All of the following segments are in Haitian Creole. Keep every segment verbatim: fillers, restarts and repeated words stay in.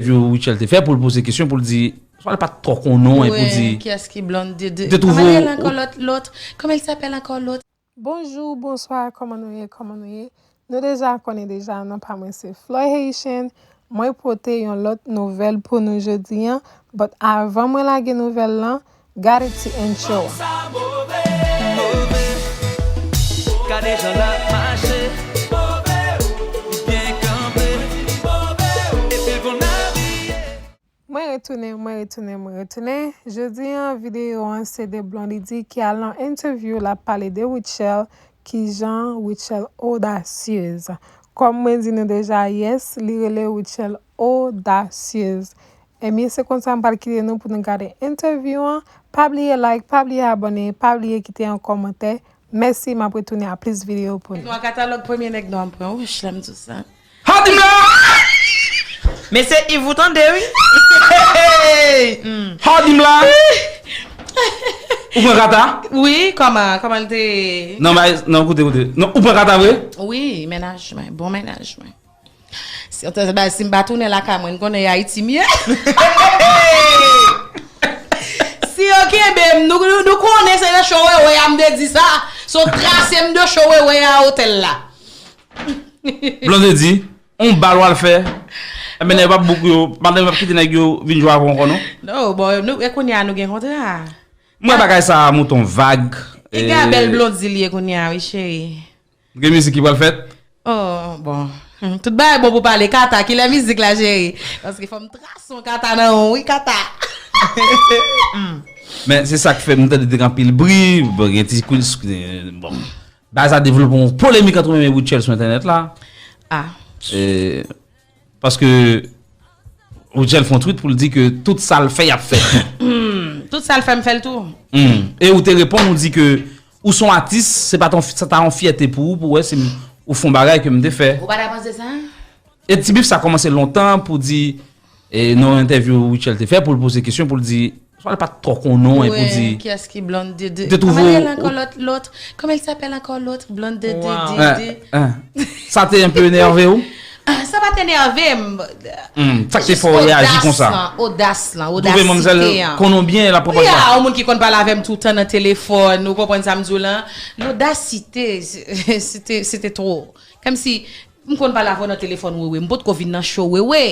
entèvyou Rutshelle te fè pou l poze kesyon, pou l di, swa l pa t twò konnen w, e pou di, Qui est-ce qui blonde de, de... te twouve Comment w- elle encore l'autre, l'autre? Comment il s'appelle encore l'autre? Bonjou, bonswa, kòman nou ye, kòman nou ye? Nou deja konnen deja, non pa mwen se Floy Haitian. Mwen pote yon lòt nouvèl pou nou jodi an, but avan mwen lage nouvèl lan, gade ti intro an. Gade jan l ap mache, li byen kanpe, epi l konn abiye. Mwen retounen, mwen retounen, mwen retounen. Jodi an, videyo an se de Blondedy ki al nan interview, l ap pale de Rutshelle, kijan Rutshelle odasyez. Kòm mwen di nou deja, yes, li rele Rutshelle odasyez. Ebyen, se konsa m pral kite nou pou nou gade interview an. Pa bliye like, pa bliye abòne, pa bliye kite yon kòmantè. Mèsi, m ap retounen a plis videyo pou nou. Nou an katalòg premye nèg nou an pran wouch la, m di w sa. Hadim la! Men se Yves ou tande wi. Hadim la! Ou pran kata? Wi, kòman, kòman l te... Non, bay, non, koute, koute. Non, ou pran kata vre? Wi, mennaj mwen, bon mennaj mwen. Si, si m pa tounen lakay mwen, n konnen e Ayiti m ye. Si yo kenbe m, nou, nou, nou konnen se nan cho wewe a m te di sa. Se yon trase m de cho wewe a otèl la. Blondedy, on bal w al fè. Ebyen, nèg p ap bouk yo, madanm p ap kite nèg yo vin jwe avè w ankò non. Non, bon, nou, e kounye a nou gen kontra. Mwen bagay sa a monte yon vag. E gen bèl Blondedy li ye kounye a, wi, cheri. Gen mizik ki pral fèt? Oh, bon. Hmm, tout bagay bon pou pale. Kata, kilè mizik la, cheri? Paske fò m trase yon kata nan yon, wi, kata. Men se sa k fè m tande te gen anpil bri, bon, gen ti kou, bon. Bagay sa devlope yon polemik ant ou menm e Rutshelle sou entènèt la. Ah. E, paske Rutshelle fè yon tweet pou l di ke tout sa l fè, y ap fè. Tout sa l fè, m fè l tou. Hmm. E ou te reponn, ou di ke ou se yon atis, se pa ton, se ta yon fyète pou ou, pou wè si m, ou fè yon bagay ke m te fè. Ou pa ta panse sa? E ti bif sa kòmanse lontan pou di, e, nan yon entèvyou Rutshelle te fè, pou l poze kesyon, pou l di, swa l pa t twò konnen w, e pou di, Qui est-ce qui blonde de, de... Te twouve Comment elle w- est encore l'autre, l'autre? Comment il s'appelle encore l'autre? Blonde de, Wow. de, Hein, de. Hein. Sa te enpe enève w? Ah, sa pa t enève m. Hmm, sa k te fè w reyaji konsa? Odas lan, Twouve manmzèl odasite an. Konnen w byen, l ap pran Wi, pòz la. a, yon moun ki konn pale avè m tout tan nan telefòn, ou konprann sa m di w lan. Lodasite, se te, se te twò. Kòmsi, m konn pale avè w nan telefòn, wewe. M potko vin nan show, wewe.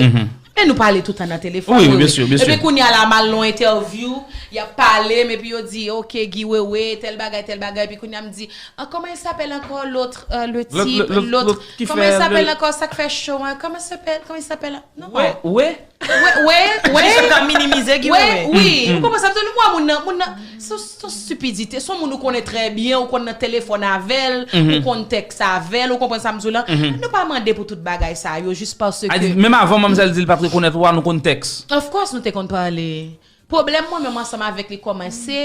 Men nou pale tout tan nan telefòn, Wi, wewe. byen si, byen si. Epi kounye a la, m al nan yon entèvyou, y ap pale m, epi yo di, ok, Guy Wewe, tèl bagay, tèl bagay. Epi kounye a m di, ah, comment il s'appelle encore l'autre, euh, le L'autre, type, l'autre, l'autre, l'autre ki comment fè il s'appelle le- encore, sa k fè show an, comment il s'appelle, comment il s'appelle, non? Wè, wè. Wè, wè, wè. Sa ka minimize Guy Wè, Wewe. wi. Ou konprann sa m di w, nou wè moun nan, moun nan, se, se yon stipidite. Se yon moun ou konnen trè byen, ou konn nan telefòn avè l, ou konn tèks avè l, ou konprann sa m di w lan. Nou pa mande pou tout bagay sa yo, jis paske... A di, menm avan manmzèl di l pa t rekonèt ou a, nou konn tèks. Of course, nou te konn pale. Pwoblèm mwen menm ansanm avèk li kòmanse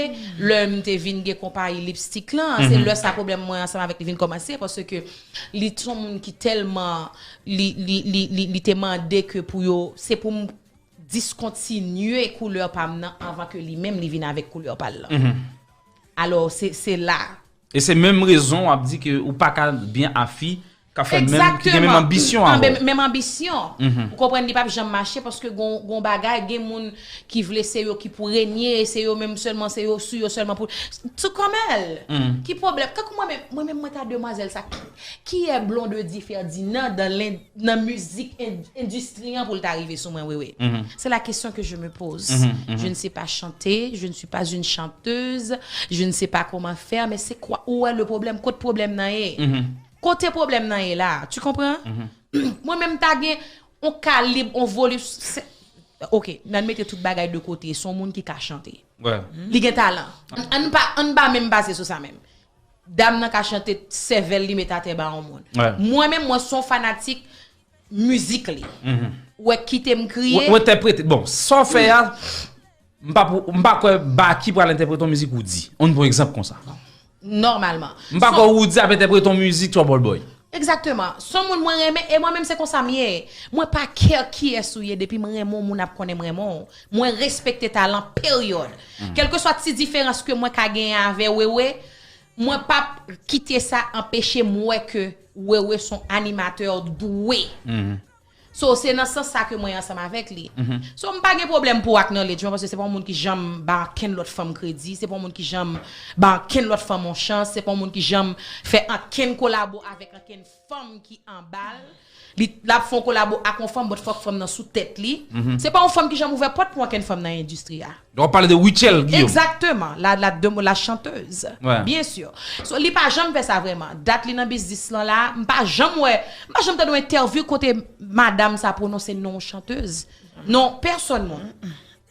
lè m te vin gen konpayi lipstik lan. Se lè sa pwoblèm mwen ansanm avèk li vin kòmanse, paske li t yon moun ki tèlman, li, li, li, li, li te mande ke pou yo, se pou m diskontinye koulè pa m nan anvan ke li menm li vin avèk koulè pa l lan. Alò, se, se la. E se menm rezon w ap di ke ou pa ka byen a fi k ap fè menm, ki gen menm anbisyon a Anbe- ou. Menm anbisyon. Ou konprann, li p ap janm mache paske gon, gon bagay, gen moun ki vle se yo ki pou renye, e se yo menm sèlman, se yo sou yo sèlman pou. Tout kòmèl. Ki pwoblèm? Kankou mwen menm, mwen menm mwen ta demwazèl sa. Ki, ki è Blondedy Ferdinand dans l'in- nan mizik, en- endistri an pou l ta rive sou mwen, wewe? C'est la question que je me pose. Je ne sais pas chanter, je ne suis pas une chanteuse, je ne sais pas comment faire, mais c'est quoi? Où est le problème? Kot pwoblèm nan ye? Kote pwoblèm nan ye la? Tu comprends? Mwen menm ta gen on kalib, on volim. Se- Ok, n a mete tout bagay de kote. Se yon moun ki ka chante. Wè. Li gen talan. Ann pa, ann pa menm baze sou sa menm. Dam nan ka chante, sèvèl li met atè ba yon moun. Wè. Mwen menm, mwen se yon fanatik mizik li. Ou wè, kite m kriye. Ou entèprete. Bon, sa w fè a, m pa pou, m pa kwè Baky pral entèprete yon mizik Roody. Ann pran egzanp konsa. Nòmalman. M pa kwè Roody ap entèprete yon mizik Trouble Boy. Egzakteman. Se yon moun mwen renmen, e mwen menm se konsa m ye. Mwen pa kè kiyès ou ye, depi m renmen yon moun ap konnen m renmen w. Mwen respekte talan, peryòd. Kèlkeswa ti diferans ke mwen ka genyen avè Wewe, mwen p ap kite sa anpeche m wè ke Wewe se yon animatè dwe. So, se nan sans sa ke mwen ansanm avèk li. So, m pa gen pwoblèm pou acknowledge mwen, paske se pa yon moun ki janm ba ankenn lòt fanm kredi, se pa yon moun ki janm ba ankenn lòt fanm yon chans, se pa yon moun ki janm fè ankenn kolabo avèk ankenn fanm ki anba l. Li, l ap fè yon kolabo ak yon fanm, but fòk fanm nan sou tèt li. Se pa yon fanm ki janm ouvè pòt pou ankenn fanm nan endistri a. W ap pale de Rutshelle Guillaume. Exactement, la, la, de, la chanteuse. Ouais. Bien sûr. So, li pa janm fè sa vrèman. Dat li nan biznis lan la, m pa janm wè, m pa janm tande yon entèvyou kote madanm sa pwononse non chanteuse. Non, pèsonn moun.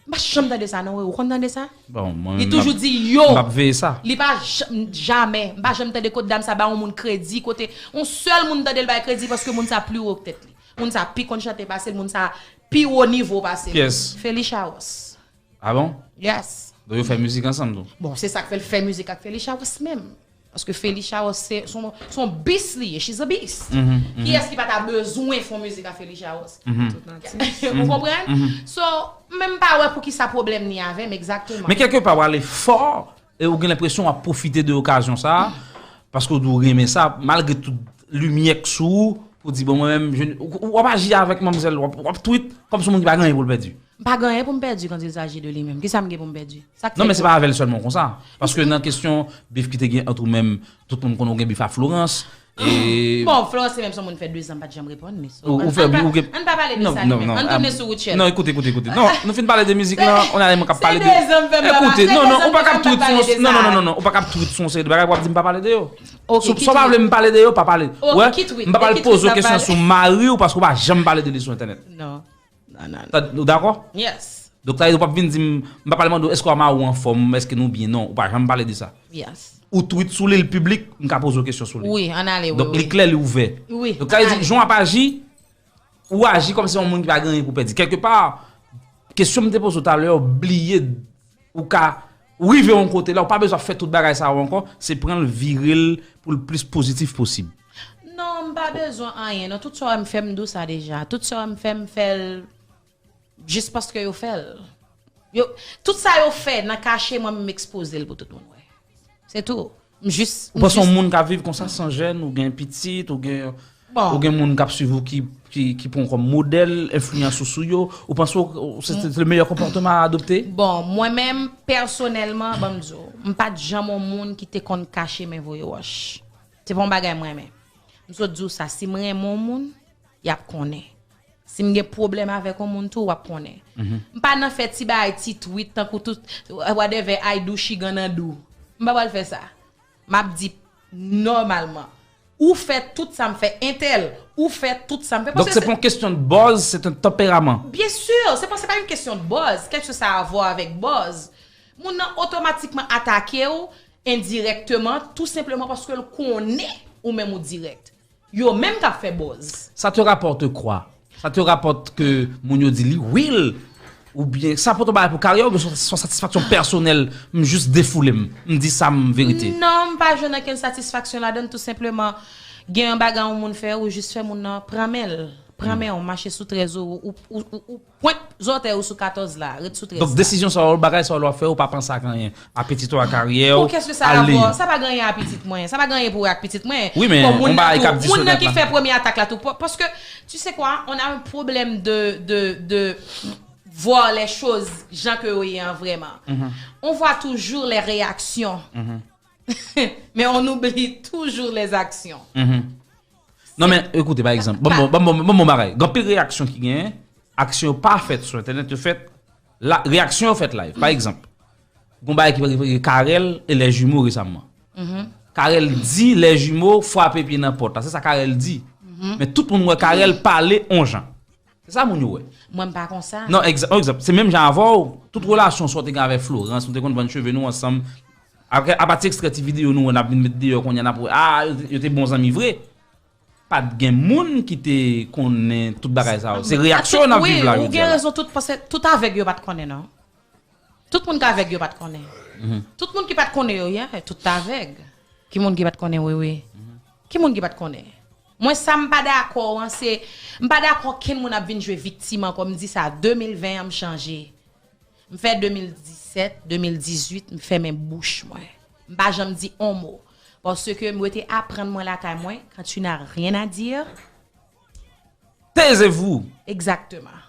M pa janm tande sa, non, ou konn tande sa? Bon, mwen Li menm, toujou m ap- di yo. M ap veye sa. Li pa j- jamè. M pa janm tande kote dam sa ba yon moun kredi, kote yon sèl moun tande l bay kredi paske moun sa pi wo k tèt li. Moun sa pi konn chante pase l, moun sa pi wo nivo pase l. Yes. Felicia Ross. Ah bon? Yes. Donk yo fè mizik ansanm tou. Bon, se sa k fè l fè mizik ak Felicia Ross menm. Paske Felicia Ross se son, son beast li ye, she's a beast. Kiyès ki pa ta bezwen fè mizik ak Felicia Ross? Ou konprann? So, menm pa wè pou ki sa pwoblèm ni avè m egzakteman. Men kèlke pa w ale fò e ou gen lenpresyon w ap pwofite de okazyon sa a, paske w di w renmen sa, malgre tout limyè k sou ou, ou di bon mwen menm, je- ou w ap aji avèk manmzèl, w ap, w ap tweet kòm si yon moun ki pa gen anyen pou l pèdi. M pa gen anyen pou m pèdi quand il s'agit de li menm. Kisa m gen pou m pèdi? Sa k Non, fè men se pa avè l sèlman konsa. Paske nan kesyon bif ki te gen ant ou menm, tout moun konnen w gen bif a Florence. E Bon, Florence se menm son moun fè de zan m pa t janm reponn li. So, Ou- ou ann- fè- ann pa- ou gen- ann pa pale de Non, sa non, li non, menm. Ann ah, tounen sou Rutshelle. Non, ekoute, ekoute, ekoute. Non, nou fin pale de mizik lan, on a ka Se pale de. de zan m fè m pa- Ekoute, se non, de non, zan ou pa m fè ka m pa tweet pale sou de yon. Non, sa. Non, non, non, non, ou pa ka tweet sou yon seri de bagay pou ap di m pa pale de yo. Ok, Sou- ki Si w pa tweet? vle m pale de yo, pa pale. Ok, Wè, ki tweet? M pa pale E ki poze tweet n ap kesyon pale? Sou mari w paske w pa janm pale de li sou entènèt. Non. Non, non, non. Ta- Ou dakò? Yes. Donk, sa vle di, w p ap vin di m, m pa pale mande w, èske w a mari w anfòm, èske nou byen? Non, ou pa janm pale de sa. Yes. Ou tweet sou li, l piblik, m ka poze w kesyon sou li. Wi, ann ale, wi. Donk, wi. Li klè, li ouvè. Wi, Donk, sa vle ann di, ale. Jan w ap aji, ou aji kòm se yon moun ki pa gen anyen pou pèdi. Kèlkepa, kesyon m te poze w talè, w bliye, ou ka rive yon kote la, ou pa bezwen fè tout bagay sa yo ankò, se pran l, vire l pou l plis pozitif posib. Non, m pa bezwen anyen. Non, tout sa w wè m fè, m di w sa deja. Tout sa w wè m fè, m fè l jis paske yo fè l. Yo, tout sa yo fè nan kache, mwen, m ekspoze l pou tout moun wè. Se tou. M jis. Ou panse yon moun k ap viv konsa san jèn, ou gen pitit, ou gen, Bon. Ou gen moun k ap swiv ou ki, ki, ki pran w kòm modèl, enfliyans ou sou yo, ou panse w- se se le meyè konpòteman a adopte? Bon, mwen menm, pèsonèlman, ban m di w, m pa t janm yon moun ki te konn kache men voye wòch. Se pa yon bagay m renmen. M sot di w sa, si m renmen yon moun, y ap konnen. Si m gen pwoblèm avèk yon moun tou, w ap konnen. M pa nan fè ti bagay, ti tweet, tankou tout, whatever, I do, she gonna do. M pa pral fè sa. M ap di nòmalman. Ou fè tout sa m fè, entèl, ou fè tout sa m fè. Donk, Paske se pa yon kesyon de buzz, se yon tanperaman. Bien sûr, se pa, se pa yon kesyon de buzz. Qu'est-ce que ça a à voir avec buzz? Moun nan otomatikman atake w endirèkteman, tou senpleman paske l konnen ou menm ou dirèk. Yo menm k ap fè buzz. Ça te rapporte quoi? Ça te rapporte ke moun yo di li real? Oubyen sa pote yon bagay pou karyè w, oubyen se yon satisfaksyon pèsonèl, m jis defoule m, m di sa m verite? Non, m pa jwenn okenn satisfaksyon ladan l, tou senpleman. Gen yon bagay yon moun fè, ou jis fè moun nan pran men l. Pran men w, mache sou trèz ou, ou, ou, ou, ou pwent zòtèy ou sou katòz la, ret sou trèz Donk, la. Desizyon sa yo, bagay sa yo, lè w ap fè, ou pa panse ak anyen. Apetit ou a karyè w, Bon, qu'est-ce que ça a à ale. voir? Sa pa gen anyen a pitit mwen. Sa pa gen anyen pou wè ak pitit mwen. Wi, men Bon, moun yon nan bagay tou, k ap di moun sou nan nèt ki la. Fè premye atak la tou. Pa- Paske, tu sais quoi, on a un problème de, de, de voir les choses jan ke yo ye an vrèman. On voit toujours les réactions. Men on oublie toujours les actions. Non, men, ekoute, pa egzanp, bon, pa- bon, bon, bon, bon, bon bagay. Gen anpil reyaksyon ki genyen, aksyon yo pa fèt sou entènèt, yo fèt, la, reyaksyon yo fèt live. Pa egzanp, gen bagay ki rive Carel e les jumeaux resamman. Carel di les jumeaux frape pye nan pòt la. Se sa Carel di. Men tout moun wè Carel pale on jan. Se sa moun yo wè. Mwen, m pa konsa. Non, egza- egzanp, se menm jan avè w, tout relasyon sa w te gen avè Florence, nou te konn vann cheve nou ansanm. Apre, apati ekstrè ti videyo nou wè n ap vin met deyò kounye a, n ap wè, ah, yo te, yo te bon zanmi vre. Pa t gen moun ki te konnen tout bagay sa yo. Se reyaksyon yo n ap Wi, viv la ou jodi gen a la. Rezon tout, paske tout avèg yo pa t konnen, non. Tout moun k avèg yo pa t konnen. Tout moun ki pa t konnen yo, yeah, tout avèg. Ki moun ki pa t konnen, wi, wi. Ki moun ki pa t konnen? Mwen, sa m pa dakò an, se, m pa dakò kenn moun ap vin jwe viktim ankò. M di sa, de mil ven an, m chanje. M fè de mil disèt, de mil dizuit, m fèmen bouch mwen. M pa janm di on mo. Paske m rete aprann mwen lakay mwen, quand tu n'as rien à dire, Taisez-vous! Exactement.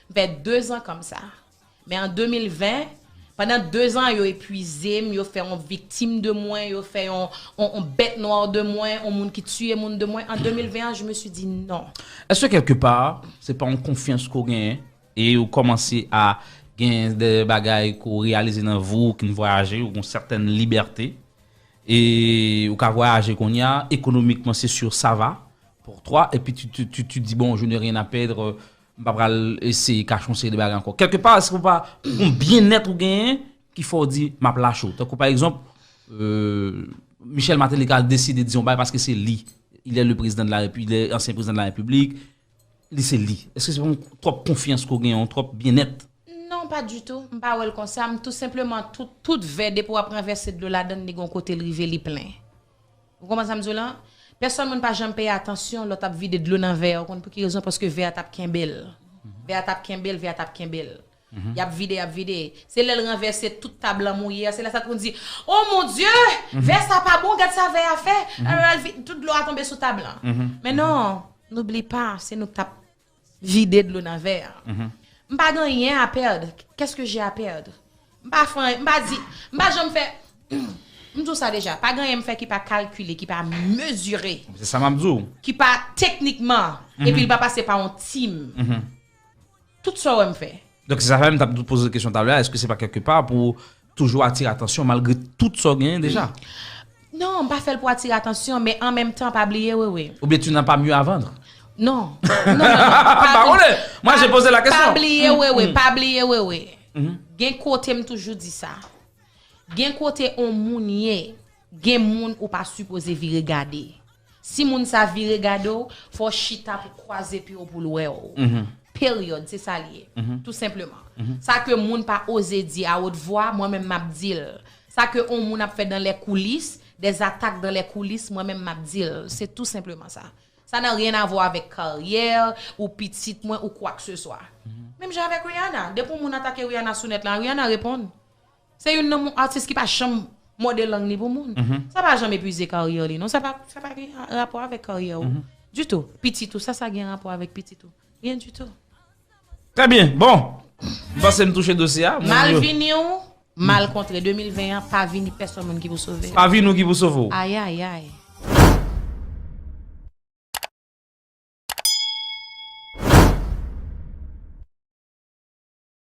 M fè de zan kòmsa. Men an de mil ven, pandan de zan, yo epwize m, yo fè yon viktim de mwen, yo fè yon, yon, yon bèt nwa de mwen, yon moun ki tiye moun de mwen. An de mil ven an, je me suis dit non. Èske kèlkepa, se pa yon konfyans ke w genyen e ou kòmanse a gen de bagay ke w reyalize nan vi w, ou vin vwayaje, ou gen yon sètèn libète, e ou ka vwayaje kounye a, économiquement c'est sûr, ça va pour toi, et puis tu, tu, tu, tu dis, bon, je n'ai rien à perdre, m pa pral eseye kache yon seri de bagay ankò. Kèlkepa, èske ou pa yon byennèt ou genyen ki fè w di, m ap lache w? Tankou pa egzanp, euh, Michel Martelly ka deside di yon bagay paske se li. Il est le président de la République, il est ancien président de la République, li se li. Èske se pa yon twòp konfyans ke w genyen, yon twòp byennèt? Non, pas du tout. M pa wè l konsa. M tou senpleman, tout, tout vè, depi w ap ranvèse dlo ladan l, li gon kote l rive, li plen. Ou konprann sa m di w lan? Pèsòn moun pa janm peye atansyon lòt ap vide dlo nan vè a. Ou konn pou ki rezon? Paske vè a t ap kenbe l. Vè a t ap kenbe l, vè a t ap kenbe l. Y ap vide, y ap vide. Se lè l ranvèse tout tab lan mouye a, se lè sa tou di, oh mon Dieu, vè sa pa bon, gad sa vè a fè. Alò, l vi- tout dlo a tonbe sou tab lan. Men non, n'oublie pas, se nou k t ap vide dlo nan vè a. M pa gen anyen a pèd. Qu'est-ce que j'ai à perdre? M pa fè anyen, m pa di, m pa janm fè, m di w sa deja, pa gen anyen m fè ki pa kalkile, ki pa mezire, Se sa m ap di w. Ki pa teknikman, epi l pa pase pa yon tim. Tout sa w wè m fè. Donk, se sa fè m t ap poze kesyon talè a, èske se pa kèlkepa pou toujou atire atansyon malgre tout sa w genyen deja? Non, m pa fè l pou atire atansyon, men an menm tan, pa bliye Wewe. Oubyen tu n'as pas mieux à vendre? Non. Non, non, non. Pa konnen. Moi, j'ai posé la question. Pa bliye Wewe, pa bliye Wewe. Gen kote m toujou di sa. Gen kote on moun ye, gen moun ou pa sipoze vire gade. Si moun sa vire gade w, fò w chita pou kwaze pye w pou l wè w. Peryòd, se sa l ye. Tou senpleman. Sa ke moun pa oze di a wot vwa, mwen menm m ap di l. Sa ke on moun ap fè dans les coulisses, des attaques dans les coulisses, mwen menm m ap di l. Se tou senpleman sa. Sa nan ryen a vwa avèk karyè ou pitit mwen ou kwa ke se swa. Menm jan avèk Rihanna. Depi yon moun atake Rihanna sou nèt la, Rihanna reponn. Se youn nan moun atis ki pa janm mòde lang li pou moun. Sa pa janm epuize karyè li, non. Sa pa, sa pa gen rapò avèk karyè ou. Ditou. Pitit ou, sa, sa gen rapò avèk pitit ou? Rien du tout. Trè byen. Bon, m panse m touche dosye a. Mwen, Mal yo- vini w, mal kontre. De mil ven an, pa vini pèsòn moun ki pou sove w. Pa vini w ki pou sove w. Ayayay.